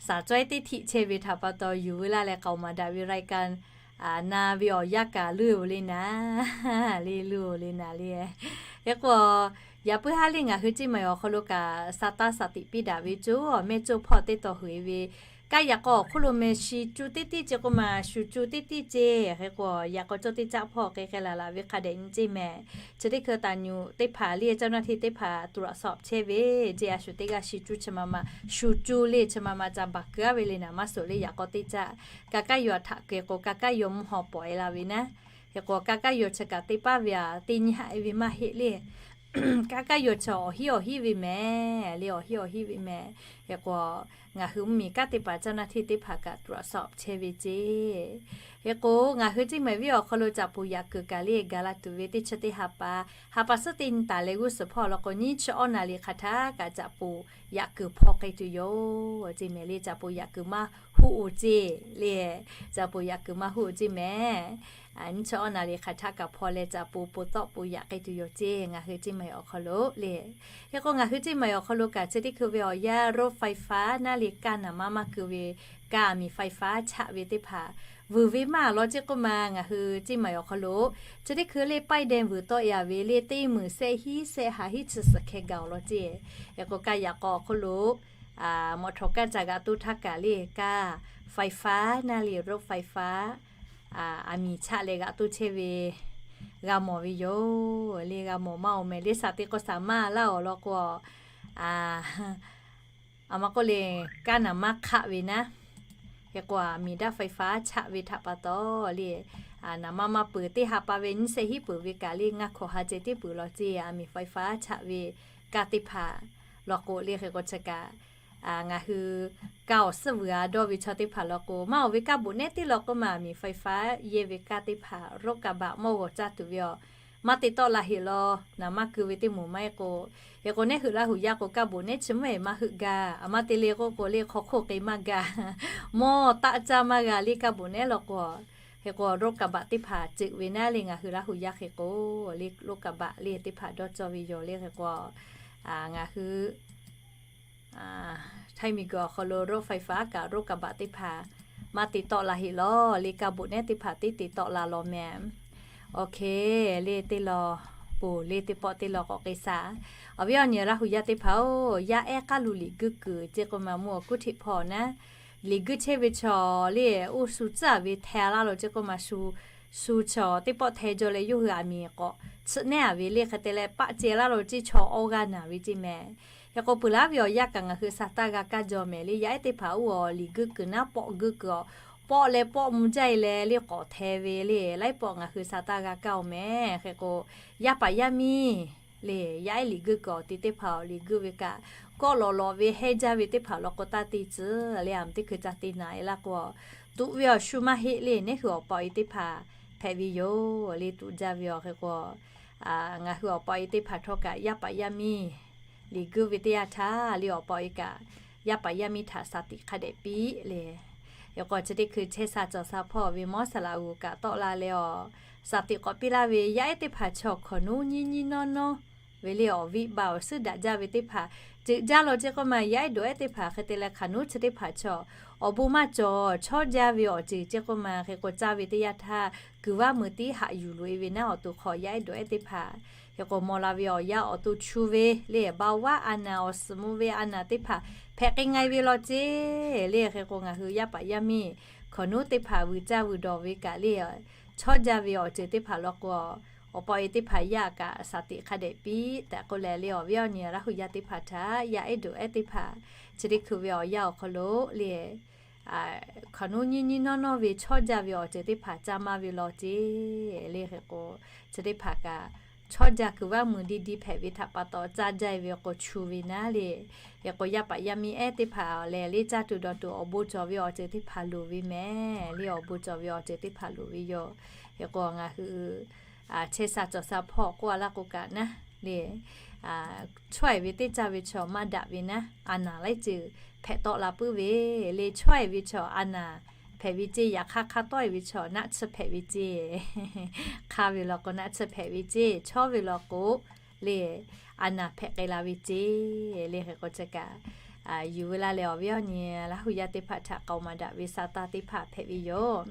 shaˍ cawehˇ teˇ htiˆ chehˇ ve htaꞈ pa taw, yuˬ veu laˇ leh k'aoˍ maˍ daꞈ ve raiˍ kaꞈ na ve awˬ yanˇ kaꞈ luˇ oˬ le naˍ le, luˇ oˬ le naˍ le. Hk'e k'o, yaꞈ puiˉ haˉ le ngaˬ hui Ceˇ maiˍ awˬ hk'aw lo kaꞈ sa taˇ shaˍ tiꞈ piˇ daꞈ ve coˇ mehˇ coˇ hpawˇ teˇ taw hui e ve, kaˇ yaꞈ k'aw awˬ hk'oˆ lo meh shi cuˇ teˇ tiˉ ce k'o maˬ shuˍ cuˇ teˇ tiˉ ce. Hk'e k'o, yaꞈ k'aw cawˇ teˇ caˆ hpawˇ k'e k'ai laˬ laˬ ve hk'a dehꞈ nyi ceˇ mehˍ. Chi teˇ hkui taˍ nyuꞈ teˇ hpaˍ le caˇ naˇ hteˇ teˇ hpaˍ tuˬ laꞈ sawꞈ chehˇ ve, ce a shuˍ teˇ g'aˇ shi cuˇ chi ma ma, shuˍ cuˇ le chi ma ma ca baˬ keu a ve le naˍ, maˇ suhˍ le yaꞈ k'aw teˇ caˆ. Ka kaˇ yaw htaꞈ keu k'o, ka kaˇ yaw mvuhˇ haw pawˍ e la ve naˉ. Hk'e k'o, ka kaˇ yaw chi kaꞈ teˇ paˉ ve a teˇ nyi haꞈ e ve maˇ heˆ le. Ka kaˇ yaw chi awˬ hiˉ awˬ hiˉ ve mehˍ le, awˬ hiˉ awˬ hiˉ ve mehˍ. Hk'e k'o, ngaˬ hui mvuhˇ miˬ kanˉ teˇ hpaˍ caˇ naˇ hteˇ teˇ hpaˍ kaꞈ tuˬ laꞈ sawꞈ chehˇ ve ce. Hk'e k'o, ngaˬ hui Ceˇ maiˍ venˇ awˬ hk'aw lo caꞈ puˍ yaꞈ kuiˬ kaꞈ le gaˬ la tuˬ ve teˇ chi teˇ ha pa, ha pa suhˉ teˇ nyi taˍ leh g'uˇ suhˍ hpawˇ law k'o, nyiˇ chi awˇ naˍ riˍ hk'aˬ htaˇ kaꞈ caꞈ puˍ yaꞈ kuiˬ hpawˇ k'ai tuˬ yoˬ. Ceˇ mehˍ le caꞈ puˍ yaꞈ kuiˬ maˇ huˆ oˬ ceˇ le. Caꞈ puˍ yaꞈ kuiˬ maˇ huˆ oˬ ceˇ mehˍ. Nyiˇ chi awˇ naˍ riˍ hk'aˬ htaˇ kaꞈ hpawˇ leh caꞈ puˍ po tawˆ puˍ yaꞈ k'ai tuˬ yoˬ ceˇ ngaˬ hui Ceˇ maiˍ awˬ hk'aw lo le. Hk'e k'o, ngaˬ hui Ceˇ maiˍ awˬ hk'aw lo kaꞈ chi teˇ hkui ve awˬ yanˇ รถไฟฟ้า naˉ le kaˇ naˍ maˇ maˇ keu ve, kaˇ miˬ ไฟฟ้า chaꞈ ve teˇ hpaˍ vuiˬ ve maˇ law ceˇ k'oˆ ma, ngaˬ hui Ceˇ maiˍ awˬ hk'aw lo chi teˇ hkui le ป้ายแดง vuiˬ tawˆ e a ve le teˇ meunˍ shehˆ hiˉ shehˆ ha hiˉ chi suhˍ hkeh gaˬ awˬ lawn ceˇ. Hk'e k'o, kaˇ yaꞈ k'aw awˬ hk'oˆ lo มอเตอร์ kaˇ caꞈ g'aꞈ toˇ htaˇ kaꞈ le kaˇ ไฟฟ้า naˉ le รถไฟฟ้า aˬ miˍ chaꞈ leh g'aꞈ toˇ chehˇ ve g'a mawˬ ve yoˬ le. G'a mawˬ maˇ oˬ mehˍ le, shaˍ te k'o shaˍ maˇ laˇ awˬ lawn k'o, aˬ ma k'oˆ le, kaˇ naˍ maˇ hk'aˆ ve naˉ. Hk'e k'o, aˬ miˍ daꞈ ไฟฟ้า chaꞈ ve htaꞈ pa taw le, naˍ maˇ maˇ peuˬ teˇ ha pa ve nyiˇ shehˆ hiˉ peuˬ ve kaꞈ le ngaˇ hkawꞈ ha ceh tiˉ peuˬ law ceˇ, aˬ miˍ ไฟฟ้า chaꞈ ve kaˇ teˇ hpaˍ law k'o le. Hk'e k'o, chi kaꞈ ngaˬ hui kaˇ awˬ suhˉ vuiˬ a dawˇ ve chaw teˇ hpaˍ law k'o, maˇ oˬ ve kaˇ boꞈ nehˉ teˇ law k'oˆ ma, aˬ miˍ ไฟฟ้า yehˇ ve kaˇ teˇ hpaˍ รถกระบะ maˇ g'awˬ caˇ tuˬ ve aˬ, maˇ te tawˆ la heꞈ law. Naˍ maˇ keu ve teˇ moˍ maˇ heˆ k'o, hk'e k'o, nehˉ heuꞈ Laˇ huˍ yaˇ k'o, kaˇ boꞈ nehˉ chi mvuhˇ eˬ maˇ heuꞈ gaˇ. Aˬ ma te le k'oˆ k'o le, hk'aw hk'oˆ k'e maˇ gaˇ. Mawˇ taˆ caˇ maˇ g'a le kaˇ boꞈ nehˉ law k'o. Hk'e k'o, รถกระบะ teˇ hpaˍ ceuꞈ ve naˉ le ngaˬ hui Laˇ huˍ yaˇ hk'e k'o, le รถกระบะ le teˇ hpaˍ dawˇ cawˇ ve yoˬ le. Hk'e k'o, ngaˬ hui Htaiˇ miˬ guiˬ awˬ hk'aw lo รถไฟฟ้า kaꞈ รถกระบะ teˇ hpaˍ maˇ te tawˆ la heꞈ law. Le kaˇ boꞈ nehˉ teˇ hpaˍ teˇ te tawˆ la law mehˍ. Oˇ hk'e le teˇ law, poˬ le teˇ pawˆ teˇ law k'awꞈ k'ai shaˍ. Awˬ viˉ awˬ nyi Laˇ huˍ yaˇ teˇ hpaˍ-oˬ, yaˇ ehˉ k'aˉ lo liꞈ guiˇ kuiˬ ceˇ k'oˆ ma mvuhˇ awˬ kuˉ hteꞈ hpawˇ naˉ, liꞈ guiˇ chehˇ ve chaw le, oˇ shu tcuhˉ ve hteh laˇ lo ceˇ k'oˆ ma, shu shu chaw teˇ pawˆ hteh jaw leh yawˇ hui aˬ miˍ k'awꞈ tsuhꞈ nehˉ a ve le. Hk'e te leh paˆ ceh laˇ lo ceˇ chaw awˇ g'aˇ naˍ ve ceˇ mehˍ. Hk'e k'o, peuˬ laˇ ve awˬ yanˇ kaꞈ ngaˬ hui sa taˇ g'a kaˇ jaw mehˍ le. Yaˇ ehˉ teˇ hpaˍ oˇ awˬ liꞈ guiˇ kuiˬ naˉ pawˆ guiˇ kuiˬ awˬ, pawˆ leh pawˆ mvuh jaˇ e leh le k'awꞈ hteh ve le, laiˉ pawˆ ngaˬ hui sa taˇ g'a kaˇ oˬ mehˍ. Hk'e k'o, yaˇ paˍ yaˇ miˇ le, yaˇ ehˉ liꞈ guiˇ kuiˬ awˬ ti teˇ hpaˍ awˬ liꞈ guiˇ ve kaꞈ, kawˆ lawꞈ lawꞈ ve hehˇ jaˇ ve teˇ hpaˍ law k'o, taˇ te tcuh le, aˬ miˍ teˇ hkui ca te naˍ e laˇ k'o, tuꞈ ve awˬ shu maˇ heˆ le. Nehˉ hui awˬ pa awˬ e teˇ hpaˍ hpehꞈ ve yoˬ le. Tuꞈ jaˇ ve awˬ hk'e k'o, ngaˬ hui awˬ pa awˬ e teˇ hpaˍ htawˇ kaꞈ yaˇ paˍ yaˇ miˇ liꞈ guiˇ ve teˇ yanˇ htaˇ le, awˬ pa awˬ e kaꞈ yaˇ paˍ yaˇ miˇ htaꞈ shaˍ tiꞈ hk'a dehꞈ piˇ le. Yaꞈ k'o chi teˇ hkui chehˇ sha cawˬ sha hpawˇ ve mawˇ saˍ laꞈ g'uˬ kaꞈ tawˆ la leh awˬ, shaˍ tiꞈ k'awꞈ piˇ laˇ ve yaˇ ehˉ teˇ hpaˍ chaw hkawˬ nuˉ nyiˇ nyiˇ nawˇ nawˇ ve le, awˬ viˉ ba awˬ suhˉ daꞈ jaˇ ve teˇ hpaˍ ceuꞈ jaˇ law ceˇ k'oˆ ma, yaˇ ehˉ dawˬ ehˉ teˇ hpaˍ hk'e te leh hk'aˬ nuˉ chi teˇ hpaˍ chaw awˬ bon maˇ cawˬ, chawˇ jaˇ ve awˬ ceuˬ ceˇ k'oˆ ma. Hk'e k'o, caˇ ve teˇ yanˇ htaˇ kuiˬ vaˇ mui tiˉ haꞈ yuˬ loꞈ e ve naˉ, awˬ to hk'aw yaˇ ehˉ dawˬ ehˉ teˇ hpaˍ. Hk'e k'o, maw la ve awˬ yanˇ awˬ to chu ve le, ba vaˇ a naˍ awˬ suhˍ mvuh ve a naˍ teˇ hpaˍ hpehꞈ k'ai nga e ve law ceˇ le. Hk'e k'o, ngaˬ hui yaˇ paˍ yaˇ miˇ hkawˬ nuˉ teˇ hpaˍ vuiˬ caˇ vuiˬ dawˬ ve kaꞈ le, chawˇ jaˇ ve awˬ ceuˬ teˇ hpaˍ law k'o, Awˬ pa awˬ e teˇ hpaˍ yaˇ kaꞈ shaˍ tiꞈ hk'a dehꞈ piˇ tehꞈ k'oˆ leh le, awˬ viˉ awˬ nyi Laˇ hu yaˇ teˇ hpaˍ htaꞈ yaˇ ehˉ duˬ ehˉ teˇ hpaˍ chi teˇ hkui ve awˬ yanˇ awˬ hk'aw lo le, hk'aˬ nuˇ nyiˇ nyiˇ nawˇ nawˇ ve chawˇ jaˇ ve awˬ ceuˬ teˇ hpaˍ caˇ maˇ ve law ceˇ le. Hk'e k'o, chi teˇ hpaˍ kaꞈ chawˇ jaˇ kuiˬ vaˇ muiˬ diˇ diˇ hpehꞈ ve htaꞈ pa taw, caˇ jaˇ ve k'o chu ve naˉ le. Hk'e k'o, yaˇ paˍ yaˇ miˇ ehˉ teˇ hpaˍ lehˬ le, caˇ tuˬ dawˬ tuˬ awˬ bon cawˬ ve awˬ ceuˬ teˇ hpaˍ loˍ ve mehˍ le. Awˬ bon cawˬ ve awˬ ceuˬ teˇ hpaˍ loˍ ve yoˬ. Hk'e k'o, ngaˬ hui chehˇ sha cawˬ sha hpawˇ k'oˆ a laˇ k'o kaꞈ naˉ le, chaweh ve teˇ caˇ ve chaw maˇ daꞈ ve naˉ, a naˍ laiˉ ceuˬ hpehꞈ tawˆ la puiˉ ve le. Chaweh ve chaw a naˍ hpehꞈ ve ceˇ. Yaꞈ hk'aˇ, hk'a tawˆ e ve chaw naˆ tsuhˇ hpehꞈ ve ceˇ. Hk'a ve law k'o naˆ tsuhˇ hpehꞈ ve ceˇ. Chawˇ ve law k'o le, a naˍ hpehꞈ k'ai la ve ceˇ le. Hk'e k'o, chi kaꞈ yuˬ veu laˇ leh awˬ viˉ awˬ nyi Laˇ hu yaˇ teˇ hpaˍ htaꞈ k'aoˍ maˍ daꞈ ve sa taˇ teˇ hpaˍ hpehꞈ ve yoˬ.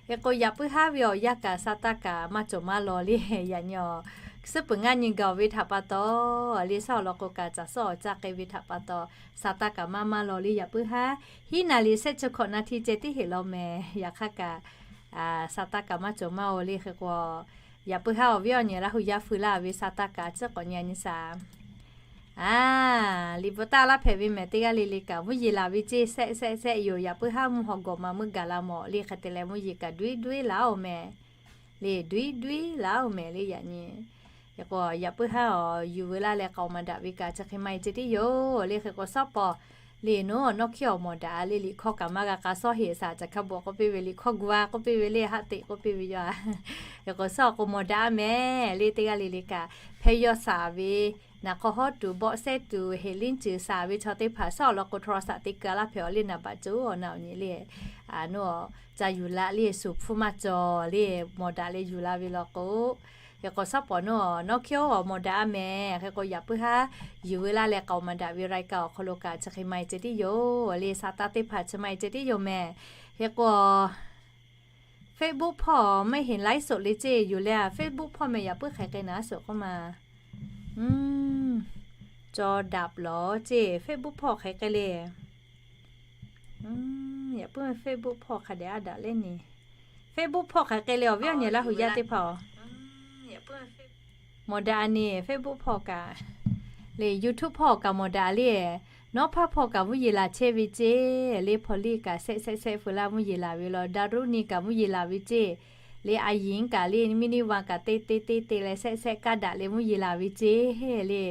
Hk'e k'o, yaꞈ puiˉ haˉ ve awˬ yanˇ kaꞈ sa taˇ kaꞈ maˇ cawˬ maˇ law le. Yaꞈ nyi awˬ suhˉ peuˬ ngaˇ nyi gaˬ ve htaꞈ pa taw le, shaˉ awˬ lawn k'o kaꞈ caˬ suhˉ awˬ caˇ k'ai ve htaꞈ pa taw, sa taˇ kaꞈ maˇ maˇ law le. Yaꞈ puiˉ haˉ hiˉ naˍ liˍ shehˆ chi hkawꞈ naˍ hti ceh tiˉ heˆ law mehˍ. Yaꞈ hk'aˇ kaꞈ sa taˇ kaꞈ maˇ cawˬ maˇ oˬ le. Hk'e k'o, yaꞈ puiˉ haˉ awˬ viˉ awˬ nyi Laˇ hu yaˇ feu laˇ ve sa taˇ kaꞈ ciˉ k'awꞈ nyi a nyi shaˍ. A, liꞈ bvuhꞈ taˇ laˇ hpehꞈ ve mehˍ teˇ g'aˇ le le kaꞈ mvuhˇ yeˬ laˬ ve ceˇ. Sehˆ sehˆ sehˆ yoˬ. Yaꞈ puiˉ haˉ mvuhˇ haw gawˬ ma meuˇ gaˬ la mawˬ le. Hk'e te leh mvuhˇ yeˬ kaꞈ duiˉ duiˉ laˇ oˬ mehˍ le. Duiˉ duiˉ laˇ oˬ mehˍ le. Yaꞈ nyi hk'e k'o, yaꞈ puiˉ haˉ awˬ yuˬ veu laˇ leh k'aoˍ maˍ daꞈ ve kaꞈ chi hk'e maˇ heˆ ceh tiˉ yoˬ le. Hk'e k'o, shaˉ pawˍ le, nawˬ nawˇ hkiˉ awˬ mawˬ daꞈ le. Liꞈ hkawˇ kaꞈ maˇ g'a k'a sawˉ heˍ shaˍ. Caˬ hkaˇ bvuhꞈ k'oˆ piˇ ve, liꞈ hkawˇ gu a k'oˆ piˇ ve le, haˆ teꞈ k'oˆ piˇ ve yoˬ. Hk'e k'o, shaˉ awˬ k'o mawˬ daꞈ a mehˍ le. Teˇ g'aˇ le le kaꞈ hpehˇ yawˇ shaˍ ve naˍ hk'aw hawˉ tuˬ, bawˆ sehˉ tuˬ, heˍ liˇ ceuˬ shaˍ ve chaw teˇ hpaˍ shaˉ awˬ lawn k'o, htaw shaꞈ te keu a laˇ hpehꞈ awˬ le. Naˍ baꞈ cawˬ awˬ na awˬ nyi le, nawˬ ca yuˬ la le, shuˍ hpfuhˇ maˇ cawˬ le, mawˬ daꞈ leh yuˬ la ve law k'o. Hk'e k'o, shaˉ pawˍ nawˬ nawˇ hkiˉ awˬ mawˬ daꞈ a mehˍ. Hk'e k'o, yaꞈ puiˉ haˉ yuˬ veu laˇ leh k'aoˍ maˍ daꞈ ve รายการ awˬ hk'aw lo kaꞈ chi hk'e maˇ heˆ ceh tiˉ yoˬ le. Sa taˇ teˇ hpaˍ chi maˇ heˆ ceh tiˉ yoˬ mehˍ. Hk'e k'o, Facebook hpawˇ maˇ heˆ ไลฟ์สด le ceˇ yoˬ le. Facebook hpawˇ mehˍ yaꞈ puiˉ hk'e k'ai naˍ suhˍ k'oˆ ma. Caw daꞈ lawˬ ceˇ, Facebook hpawˇ hk'e k'ai le. Yaꞈ puiˉ Facebook hpawˇ hk'a dehꞈ a daꞈ le ni. Facebook hpawˇ hk'e k'ai le awˬ viˉ awˬ nyi Laˇ hu yaˇ teˇ hpaˍ-oˬ. Mawˬ daꞈ ni Facebook hpawˇ kaꞈ le, YouTube hpawˇ kaꞈ mawˬ daꞈ le. Nawˉ hpaˇ hpawˇ kaꞈ mvuhˇ yeˬ laˬ chehˇ ve ceˇ le. Hpaw liˇ kaꞈ sehˆ sehˆ sehˆ feu laˇ mvuhˇ yeˬ laˬ ve law. Daˍruˆ ni kaꞈ mvuhˇ yeˬ laˬ ve ceˇ le. A yiˍ kaꞈ le, miˇ niˇ vaˇ kaꞈ te te te te leh sehˆ sehˆ kaˇ daꞈ leh mvuhˇ yeˬ laˬ ve ceˇ le.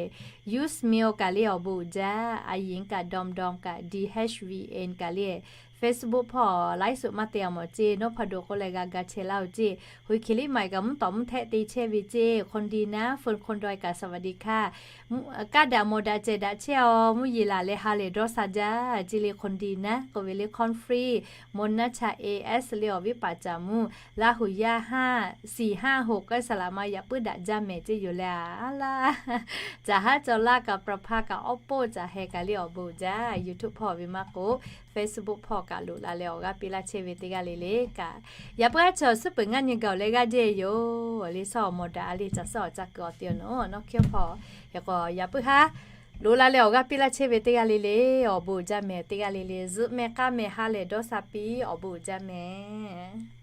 Use Mail kaꞈ le awˬ bon uiˍ jaˇ. A yiˍ kaꞈ ดอมดอม kaꞈ ดีเอชวีเอ็น kaꞈ le. Facebook hpawˇ ไลฟ์สด maˇ te a mawˬ ceˇ, nawˉ hpaˇ do k'oˆ leh g'a ga chehˇ laˇ-oˬ ceˇ. Hui hkiˬ liˇ maˬ kaꞈ mvuhˇ tawˍ mvuhˇ htehˆ te chehˇ ve ceˇ. คนดีนะ เฟิร์น คนดอย kaꞈ สวัสดีค่ะ. Kaˇ daꞈ mawˬ daꞈ cehˬ daꞈ chehˇ-aˬ, mvuhˇ yeˬ laˬ leh ha lehˬ dawˇ sha jaˇ. Ceˇ le คนดีนะ k'oˆ ve le. Corn Free, Mona Cha, A S le awˬ viˉ paˍ caˍ mvuhˇ, Laˇ hu yaˇ haˉ siˍ haˉ hoꞈ k'ai saˍ laꞈ ma yaꞈ puiˉ daꞈ jaˇ mehˍ ceˇ yoˬ le. A laˇ, caˬ haˉ caw laˇ kaꞈ ประภา kaꞈ awˉ poˆ caˬ heh kaꞈ le awˬ bon uiˍ jaˇ. YouTube hpawˇ ve maˇ k'o, Facebook hpawˇ kaꞈ loꞈ la leh awˬ g'aˇ piˇ laˇ chehˇ ve teˇ g'aˇ le le kaꞈ, yaꞈ puiˉ haˉ chaw suhˉ peuˬ ngaˇ nyi gaˬ-oˬ leh g'aˇ jehˇ yoˬ le. Shaˉ awˬ mawˬ daꞈ a le, caˬ suhˉ awˬ caˇ kuiˬ awˬ te awˬ nawˉ nawˉ hkiˉ hpawˇ. Hk'e k'o, yaꞈ puiˉ haˉ loꞈ la leh awˬ g'aˇ piˇ laˇ chehˇ ve teˇ g'aˇ le le, awˬ bon uiˍ jaˇ mehˍ. Teˇ g'aˇ le le zuhˆ mehˆ k'aˉ mehˍ ha lehˬ dawˇ sha piˇ, awˬ bon uiˍ jaˇ mehˍ.